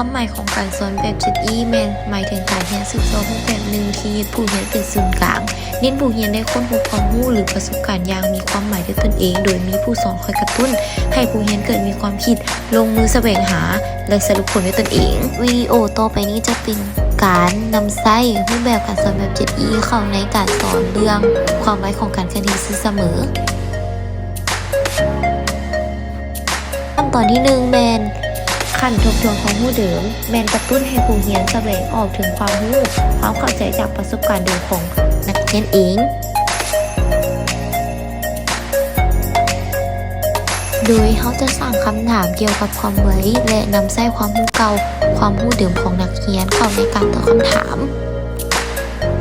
ຄວາມໝາຍຂອງການສອນແບບເຈັດອີ ແມ່ນໝາຍເຖິງການຮຽນສືບຕໍ່ຮູບແບບໜຶ່ງທີ່ຍຶດຜູ້ຮຽນເປັນສູນກາງ, ເນັ້ນຜູ້ຮຽນໄດ້ຄົ້ນພົບຄວາມຮູ້ ຫຼື ປະສົບການຢ່າງມີຄວາມໝາຍດ້ວຍຕົນເອງ, ໂດຍມີຜູ້ສອນຄອຍກະຕຸ້ນໃຫ້ຜູ້ຮຽນເກີດມີຄວາມຄິດ, ລົງມືສະແຫວງຫາ ແລະ ສະຫຼຸບຜົນດ້ວຍຕົນເອງ. ວິດີໂອຕໍ່ໄປນີ້ຈະເປັນການນຳໃຊ້ຮູບແບບການສອນແບບເຈັດອີ ເຂົ້າໃນການສອນເລື່ອງຄວາມໄວຂອງການເຄື່ອນທີ່ຊື່ສະເໝີ. ຂັ້ນຕອນທີໜຶ່ງແມ່ນຂັ້ນທົບທວນຄວາມຮູ້ເດີມ, ແມ່ນກະຕຸ້ນໃຫ້ຜູ້ຮຽນສະແຫວງອອກເຖິງຄວາມຮູ້, ຄວາມເຂົ້າໃຈຈາກປະສົບການເດີມຂອງນັກຮຽນເອງ. ໂດຍເຮົາຈະສ້າງຄຳຖາມກ່ຽວກັບຄວາມໄວ ແລະ ນຳໃຊ້ຄວາມຮູ້ເກົ່າ, ຄວາມຮູ້ເດີມຂອງນັກຮຽນເຂົ້າໃນການຕອບຄຳຖາມ.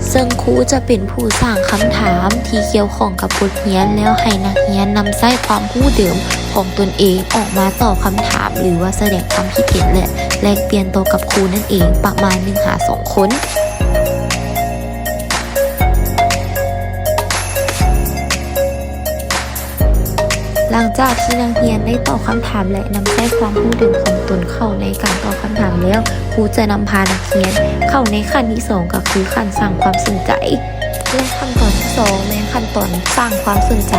ເຊິ່ງຄູຈະເປັນຜູ້ສ້າງຄຳຖາມທີ່ກ່ຽວຂ້ອງກັບບົດຮຽນ ແລ້ວໃຫ້ນັກຮຽນນຳໃຊ້ຄວາມຮູ້ເດີມຂອງຕົນເອງອອກມາຕອບຄຳຖາມ ຫຼືວ່າສະແດງຄວາມຄິດເຫັນ ແລະ ແລກປ່ຽນຕໍ່ກັບຄູນັ້ນເອງ ປະມານໜຶ່ງຫາສອງຄົນ. ຫຼັງຈາກທີ່ນັກຮຽນໄດ້ຕອບຄຳຖາມ ແລະ ນຳໃຊ້ຄວາມຮູ້ເດີມຂອງຕົນເຂົ້າໃນການຕອບຄຳຖາມແລ້ວ, ຄູຈະນຳພານັກຮຽນເຂົ້າໃນຂັ້ນທີສອງ ກໍຄືຂັ້ນສ້າງຄວາມສົນໃຈ. ແລະ ຂັ້ນຕອນທີສອງແມ່ນຂັ້ນຕອນສ້າງຄວາມສົນໃຈ,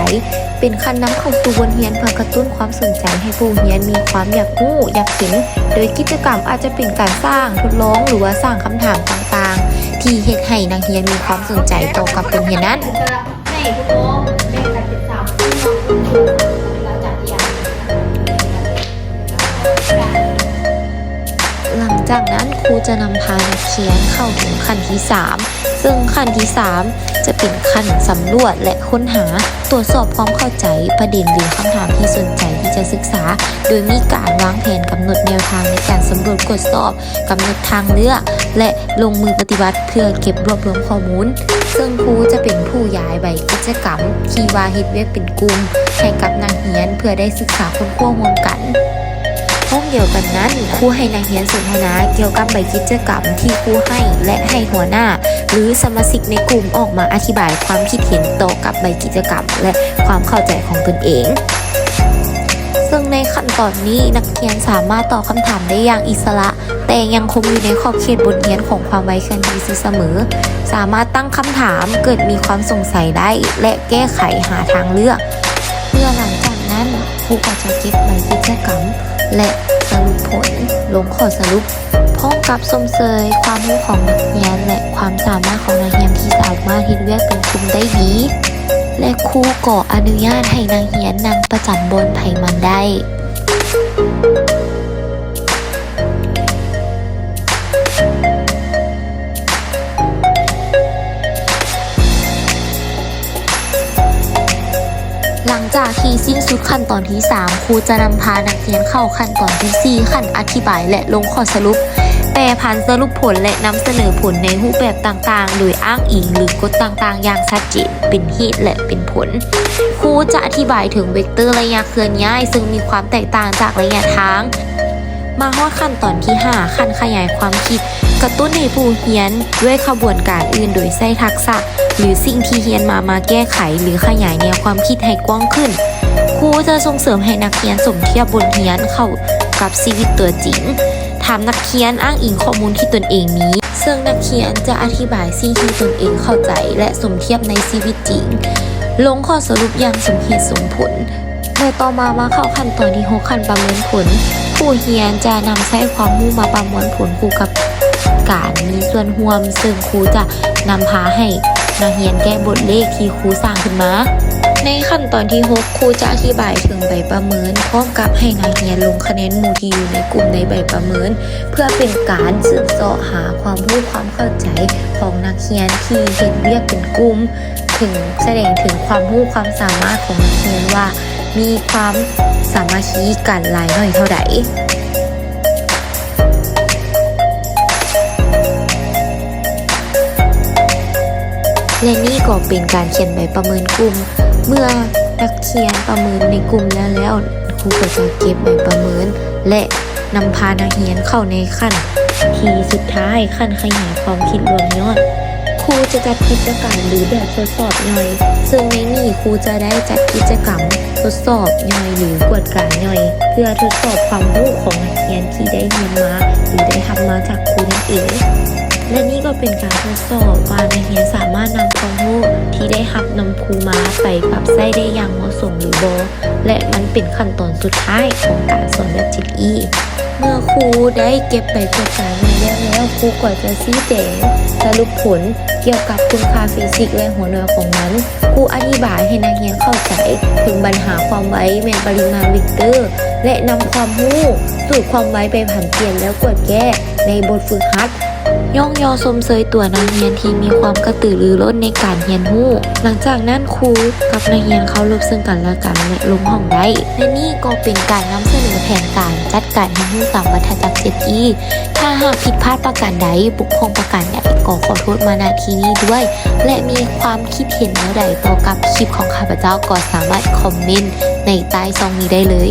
ເປັນຂັ້ນນຳເຂົ້າສູ່ບົດຮຽນເພື່ອກະຕຸ້ນຄວາມສົນໃຈໃຫ້ຜູ້ຮຽນມີຄວາມຢາກຮູ້, ຢາກເຫັນ, ໂດຍກິດຈະກຳອາດຈະເປັນການສ້າງ, ທົດລອງ ຫຼືວ່າສ້າງຄຳຖາມຕ່າງໆ ທີ່ເຮັດໃຫ້ນັກຮຽນມີຄວາມສົນໃຈຕໍ່ກັບບົດຮຽນນັ້ນ. ໃຫ້ຜູ້ປກຄອງແບ່ງກັນເປັນສາມກຸ່ມເນາະ, ກຸ່ມທີ່ເຮົາຈະຮຽນ. ຫຼັງຈາກນັ້ນ, ຄູຈະນຳພານັກຮຽນເຂົ້າເຖິງຂັ້ນທີສາມ, ເຊິ່ງຂັ້ນທີສາມຈະເປັນຂັ້ນສຳຫຼວດ ແລະ ຄົ້ນຫາ, ຕວດສອບຄວາມເຂົ້າໃຈ, ປະເດັນ ຫຼື ຄຳຖາມທີ່ສົນໃຈທີ່ຈະສຶກສາ, ໂດຍມີການວາງແຜນກຳນົດແນວທາງໃນການສຳຫຼວດກວດສອບ, ກຳນົດທາງເລືອກ ແລະ ລົງມືປະຕິບັດເພື່ອເກັບລວບລວມຂໍ້ມູນ, ເຊິ່ງຄູຈະເປັນຜູ້ຢາຍໃບກິດຈະກຳທີ່ວ່າເຮັດວຽກເປັນກຸ່ມໃຫ້ກັບນັກຮຽນເພື່ອໄດ້ສຶກສາຄົ້ນຄວ້າຮ່ວມກັນ. ພ້ອມດຽວກັນນັ້ນ, ຄູໃຫ້ນັກຮຽນສົນທະນາກ່ຽວກັບໃບກິດຈະກຳທີ່ຄູໃຫ້ ແລະ ໃຫ້ຫົວໜ້າ ຫຼື ສະມາຊິກໃນກຸ່ມອອກມາອະທິບາຍຄວາມຄິດເຫັນຕໍ່ກັບໃບກິດຈະກຳ ແລະ ຄວາມເຂົ້າໃຈຂອງຕົນເອງ. ເຊິ່ງໃນຂັ້ນຕອນນີ້, ນັກຮຽນສາມາດຕອບຄຳຖາມໄດ້ຢ່າງອິດສະຫຼະ, ແຕ່ຍັງຄົງຢູ່ໃນຂອບເຂດບົດຮຽນຂອງຄວາມໄວເຄື່ອນທີ່ຊື່ສະເໝີ, ສາມາດຕັ້ງຄຳຖາມ, ເກີດມີຄວາມສົງໄສໄດ້ ແລະ ແກ້ໄຂຫາທາງເລືອກ. ເມື່ອຫຼັງຈາກນັ້ນ, ຄູກໍຈະເກັບໃບກິດຈະກຳ ແລະ ສະຫຼຸບຜົນ, ລົງຂໍ້ສະຫຼຸບ, ພ້ອມກັບຊົມເຊີຍຄວາມຮູ້ຂອງນັກຮຽນ ແລະ ຄວາມສາມາດຂອງນັກຮຽນທີ່ສາມາດເຮັດວຽກເປັນກຸ່ມໄດ້ດີ, ແລະ ຄູກໍອະນຸຍາດໃຫ້ນັກຮຽນນັ່ງປະຈຳບ່ອນໃຜມັນໄດ້. ຫຼັງຈາກທີ່ສິ້ນສຸດຂັ້ນຕອນທີສາມ, ຄູຈະນຳພານັກຮຽນເຂົ້າຂັ້ນຕອນທີສີ່, ຂັ້ນອະທິບາຍ ແລະ ລົງຂໍ້ສະຫຼຸບ, ແປຜັນສະຫຼຸບຜົນ ແລະ ນຳສະເໜີຜົນໃນຮູບແບບຕ່າງໆ ໂດຍອ້າງອີງ ຫຼື ກົດຕ່າງໆຢ່າງຊັດເຈນ, ເປັນເຫດ ແລະ ເປັນຜົນ. ຄູຈະອະທິບາຍເຖິງເວັກເຕີໄລຍະເຄື່ອນຍ້າຍ, ເຊິ່ງມີຄວາມແຕກຕ່າງຈາກໄລຍະທາງ. ມາຮອດຂັ້ນຕອນທີຫ້າ, ຂັ້ນຂະຫຍາຍຄວາມຄິດ, ກະຕຸ້ນໃຫ້ຜູ້ຮຽນດ້ວຍຂະບວນການອື່ນໂດຍໃຊ້ທັກສະ ຫຼື ສິ່ງທີ່ຮຽນມາ ມາແກ້ໄຂ ຫຼື ຂະຫຍາຍແນວຄວາມຄິດໃຫ້ກວ້າງຂຶ້ນ. ຄູຈະສົ່ງເສີມໃຫ້ນັກຮຽນສົມທຽບບົດຮຽນເຂົ້າກັບຊີວິດຕົວຈິງ, ຖາມນັກຮຽນອ້າງອີງຂໍ້ມູນທີ່ຕົນເອງມີ, ເຊິ່ງນັກຮຽນຈະອະທິບາຍສິ່ງທີ່ຕົນເອງເຂົ້າໃຈ ແລະ ສົມທຽບໃນຊີວິດຈິງ, ລົງຂໍ້ສະຫຼຸບຢ່າງສົມເຫດສົມຜົນ. ແລະ ຕໍ່ມາ ມາເຂົ້າຂັ້ນຕອນທີຫົກ ຂັ້ນປະເມີນຜົນ. ຜູ້ຮຽນຈະນຳໃຊ້ຄວາມຮູ້ມາປະເມີນຜົນຄູ່ກັບການມີສ່ວນຮ່ວມ, ເຊິ່ງຄູຈະນຳພາໃຫ້ນັກຮຽນແກ້ບົດເລກທີ່ຄູສ້າງຂຶ້ນມາ. ໃນຂັ້ນຕອນທີຫົກ, ຄູຈະອະທິບາຍເຖິງໃບປະເມີນ ພ້ອມກັບໃຫ້ນັກຮຽນລົງຄະແນນໝູ່ທີ່ຢູ່ໃນກຸ່ມໃນໃບປະເມີນ, ເພື່ອເປັນການສືບເສາະຫາຄວາມຮູ້ຄວາມເຂົ້າໃຈຂອງນັກຮຽນທີ່ເຮັດວຽກເປັນກຸ່ມ. ເຖິງ ສະແດງເຖິງຄວາມຮູ້ຄວາມສາມາດຂອງນັກຮຽນວ່າມີຄວາມສາມັກຄີກັນຫຼາຍໜ້ອຍເທົ່າໃດ. ແລະ ນີ້ກໍເປັນການຂຽນໃບປະເມີນກຸ່ມ. ເມື່ອນັກຮຽນປະເມີນໃນກຸ່ມແລ້ວແລ້ວ, ຄູກໍຈະເກັບໃບປະເມີນ ແລະ ນຳພານັກຮຽນເຂົ້າໃນຂັ້ນທີ່ສຸດທ້າຍ, ຂັ້ນຂະຫຍາຍຄວາມຄິດລວມຍອດ. ຄູ ຄູຈະຈັດກິດຈະກຳ ຫຼື ແບບທົດສອບຍ່ອຍ, ເຊິ່ງໃນນີ້ຄູຈະໄດ້ຈັດກິດຈະກຳທົດສອບຍ່ອຍ ຫຼື ກວດກາຍ່ອຍ ເພື່ອທົດສອບຄວາມຮູ້ຂອງນັກຮຽນທີ່ໄດ້ຮຽນມາ ຫຼື ໄດ້ຮັບມາຈາກຄູນັ້ນເອງ. ແລະ ນີ້ກໍເປັນການທົດສອບວ່ານັກຮຽນສາມາດນຳຄວາມຮູ້ທີ່ໄດ້ຮັບນຳຄູມາໄປປັບໃຊ້ໄດ້ຢ່າງເໝາະສົມຫຼືບໍ່ ແລະ ມັນເປັນຂັ້ນຕອນສຸດທ້າຍຂອງການສອນແບບເຈັດອີ. ເມື່ອຄູໄດ້ເກັບໃບກວດການັ້ນແລ້ວແລ້ວ, ຄູກໍຈະຊີ້ແຈງສະຫຼຸບຜົນກ່ຽວກັບຄຸນຄ່າຟີຊິກ ແລະ ຫົວໜ່ວຍຂອງມັນ. ຄູອະທິບາຍໃຫ້ນັກຮຽນເຂົ້າໃຈເຖິງບັນຫາຄວາມໄວແມ່ນປະລິມານເວັກເຕີ ແລະ ນຳຄວາມຮູ້ສູດຄວາມໄວໄປຜັນປ່ຽນ ແລ້ວກວດແກ້ໃນບົດຝຶກຫັດ. ຍ້ອງຍໍຊົມເຊີຍຕົວນັກຮຽນທີ່ມີຄວາມກະຕືລືລົ້ນໃນການຮຽນຮູ້. ຫຼັງຈາກນັ້ນ, ຄູກັບນັກຮຽນເຄົາລົບເຊິ່ງກັນແລະກັນ ແລະ ລົງຫ້ອງໄດ້. ແລະ ນີ້ກໍເປັນການນຳສະເໜີແຜນການຈັດການຮຽນຮູ້ຕາມວັດທະຈັກເຈັດອີ. ຖ້າຫາກຜິດພາດປະການໃດ, ບົກຜ່ອງປະການໃດ, ກໍຂໍໂທດມານະທີ່ນີ້ດ້ວຍ ແລະ ມີຄວາມຄິດເຫັນແນວໃດຕໍ່ກັບຄລິບຂອງຂ້າພະເຈົ້າ ກໍສາມາດຄອມເມັນໃນໃຕ້ຊ່ອງນີ້ໄດ້ເລີຍ.